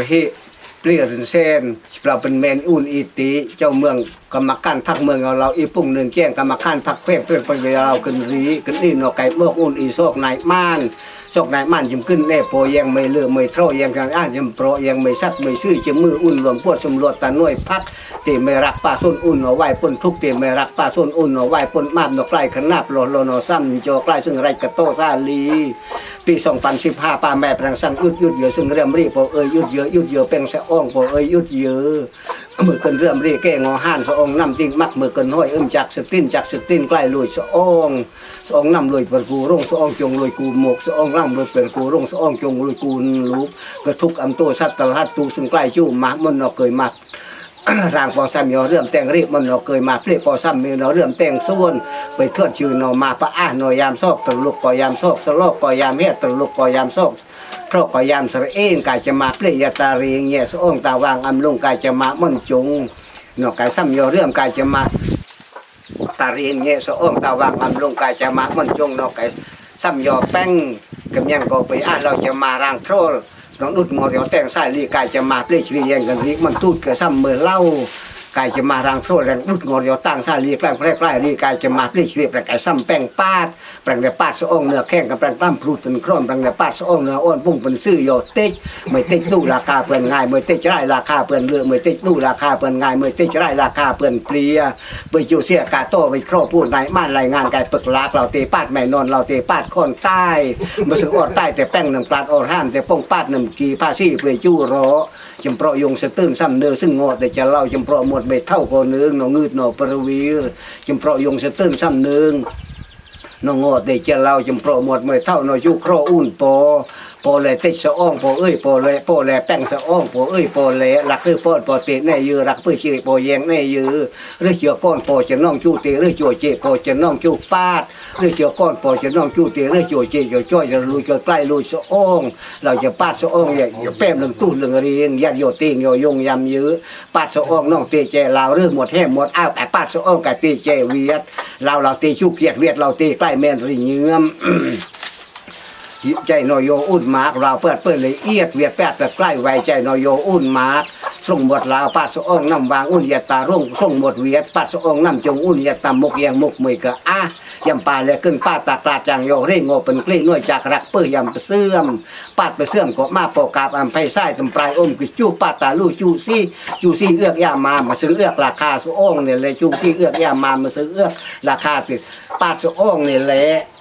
ເຮ ເປຣຍເຣນແຊນ ເຈົ້າເປັນແມ່ນອຸນອີຕິ ເຈົ້າເມືອງກຳມະການພັກເມືອງເອົາເຫຼົ່າ ອີປຸງເໜືອງແຈ້ງ ກຳມະການພັກແຂວງເປັນປະເວລາເຮົາຂຶ້ນຣີ ຂຶ້ນອີນອກໄກ່ໝອກອຸນອີຊອກນາຍມານ ຊອກນາຍມານຈຶ່ງຂຶ້ນແນ່ ໂປແຍງໄມ່ເລີເມີເທົາ ແຍງກັນອານຈຳເປາະ ແຍງໄມ່ສັດໄມ່ຊື່ ຈະມືອຸ່ນລວມປວດສຳຫຼວດຕາໜ່ວຍພັກ ທີ່ໄມ່ຮັກປະຊົນ ອຸ່ນເອົາໄວ້ປົນທຸກ ທີ່ໄມ່ຮັກປະຊົນ ອຸ່ນເອົາໄວ້ປົນມາບ ນອກໄກລຂະໜາບ ລໍລໍນອຊ້ຳ ຈໍໄກລຊຶ່ງໄລກະໂຕສາລີ ປີສອງພັນສິບຫ້າ ປ້າແມ່ແປງສັງ ອຶດຢຸດເຍອ ຊຶ່ງເລື່ອມຣີ ປອເອີຍ ຢຸດເຍອ ຢຸດເຍອ ແປງສະອອງ ປອເອີຍ ຢຸດເຍອ ມືເກີນເລື່ອມຣີ ແກ່ງໍຫານ ສະອອງນຳຕິງມັກ ມືເກີນຫ້ອຍ ອຶມຈັກສະຕິນ ຈັກສະຕິນ ໄກລລຸຍສະອອງ ສະອອງນຳລຸຍເປີດກູລົງ ສະອອງຈົງລຸຍກູໝົກ ສະອອງນຳລຸຍເປີດກູລົງ ສະອອງຈົງລຸຍກູລຸກ ກະທຸກອຳໂຕສັດຕະລະຫັດຕຸ ຊຶ່ງໄກລຈູມາ ມັນນອກເກີຍມາ ຮ່າງປອສາມຍໍເລື່ອມແຕ່ງຣີບ ມັນນອກເກີຍມາເປລະ ປອສາມແມ່ນອເລື່ອມແຕ່ງສວນ ໄປທວນຊື່ນອມາປະອານອຍາມຊອກ ຕະລຸກກໍຍາມຊອກ ສະຫຼອກກໍຍາມແຮດ ຕະລຸກກໍຍາມຊອກ ເພາະກໍຍາມສະເອງ ກາຍຈະມາເປລະ ຍາຕາເຣງແຍະສະອອງ ຕາວາງອຳລົງ ກາຍຈະມາມັນຈົງ ນອກກາຍສາມຍໍເລື່ອມ ກາຍຈະມາ ຕາເຣງແຍະສະອອງ ຕາວາງອຳລົງ ກາຍຈະມາມັນຈົງ ນອກກາຍສາມຍໍແປ້ງ ກະມຽງກໍໄປອາດ ລາວຈະມາຮ່າງໂທລ ນອງດຸດງໍຢໍແຕ່ງສາຍລີ ກາຍຈະມາເປລະ ຊລີແຍງກັນລີ ມັນຕູດກະສາມເມີເລົ່າ ກາຍຈະມາຮ່າງໂທລ ແລງດຸດງໍຢໍຕ່າງສາຍລີ ແກລ້ງແພລກລາຍລີ ກາຍຈະມາເປລະ ຊລີແປງກາຍສາມແປງປາດ ແປງແລປາດສະອອງເນື້ອແຂງ ກະແປງຕາມພລູດເປັນຄຣອມ ແປງແລປາດສະອອງເນື້ອອ່ອນປຸງເປັນຊື່ ຢໍເຕັກ ໄມ້ເຕັກດູລາຄາເພິ່ນງ່າຍ ໄມ້ເຕັກຈະໄດ້ລາຄາເພິ່ນເຫຼືອ ໄມ້ເຕັກດູລາຄາເພິ່ນງ່າຍ ໄມ້ເຕັກຈະໄດ້ລາຄາເພິ່ນເປລຍ ໄປຈູເສຍກາໂຕໄປຄລໍຜູ້ນາຍມານລາຍງານກາຍປຶກລາກ ລາວເຕປາດແມ່ນອນ ລາວເຕປາດຄອນຕາຍ ມາສຶກອອດຕາຍແຕ່ແປ້ງນຳກາດອອດຫ້າມ ແຕ່ປ້ອງປາດນຳກີພາສີເປີຍຈູເລາະ ຈຳເປາະຍົງສະເຕີນສຳເນີ ຊຶ່ງງໍແຕ່ຈະເລົ່າ ຈຳເປາະໝົດໄມ້ເຖົ້າກໍເນີງ ນອງງືດນອປະວີ ຈຳເປາະຍົງສະເຕີນສຳເນີງ ນອງງໍແຕ່ຈະເລົ່າ ຈຳເປາະໝົດໄມ້ເຖົ້າ ນອຢູຄລໍອຸ່ນປໍ ປໍແລເຕັກສະອອງ ປໍເອີຍ ປໍແລ ປໍແລແປ້ງສະອອງ ປໍເອີຍ ປໍແລ ລັກເຮີປ້ອນ ປໍເຕະແນ່ເຢີ ລັກເປີເຈ ປໍແຍງແນ່ເຢີ ເລືອກເຈືອກ່ອນ ປໍຈະນ້ອງຈູເຕ ເລືອກຈົວເຈ ປໍຈະນ້ອງຈູປາດ ເລືອກເຈືອກ່ອນ ປໍຈະນ້ອງຈູເຕ ເລືອກຈົວເຈ ຈະຈ້ອຍ ຈະລຸຍ ຈະໄກລລຸຍສະອອງ ລາວຈະປາດສະອອງ ຢາແປ້ມເລື່ອງຕູດເລື່ອງເຣງ ຢາດຢໍເຕງ ຢໍຍົງຍຳເຢີ ປາດສະອອງ ນ້ອງເຕແຈລາວ ເລືອກໝົດແຮມໝົດອາວ ກາຍປາດສະອອງ ກາຍເຕແຈວຽດ ລາວ ລາວເຕຈູກຽດ ວຽດລາວເຕໄກລແມ່ນລິເງືອມ ໃຈໜໍຢໍອຸ່ນໝາກ ລາວເປີດເປີດລະອຽດ ວຽດແປດຕະໄກລໄວ ໃຈໜໍຢໍອຸ່ນໝາກ ສົ່ງໝົດລາວ ປາດສະອອງ ນ້ຳວາງອຸ່ນ ຢາດຕາລົງ ສົ່ງໝົດວຽດ ປາດສະອອງ ນ້ຳຈົງອຸ່ນ ຢາດຕາໝົກ ແຍງໝົກເມີຍກະອາ ຢຳປາແລຂຶ້ນປາຕາກລາດ ຈາງຢໍເຣງໍເປັນເກລນ້ອຍ ຈາກລັກເປີຍຳປະເຊື່ອມ ປາດປະເຊື່ອມກໍມາປອກາບອຳໄພຊາຍ ຕຳປາຍອົມກິຈູ ປາດຕາລູຈູຊີ ຈູຊີເອືອກຢາມາ ມາເຊິ່ງເອືອກລາຄາສະອອງນີ້ແຫຼະ ຈູຊີເອືອກຢາມາ ມາເຊິ່ງເອືອກລາຄາຕິ ປາດສະອອງນີ້ແຫຼະ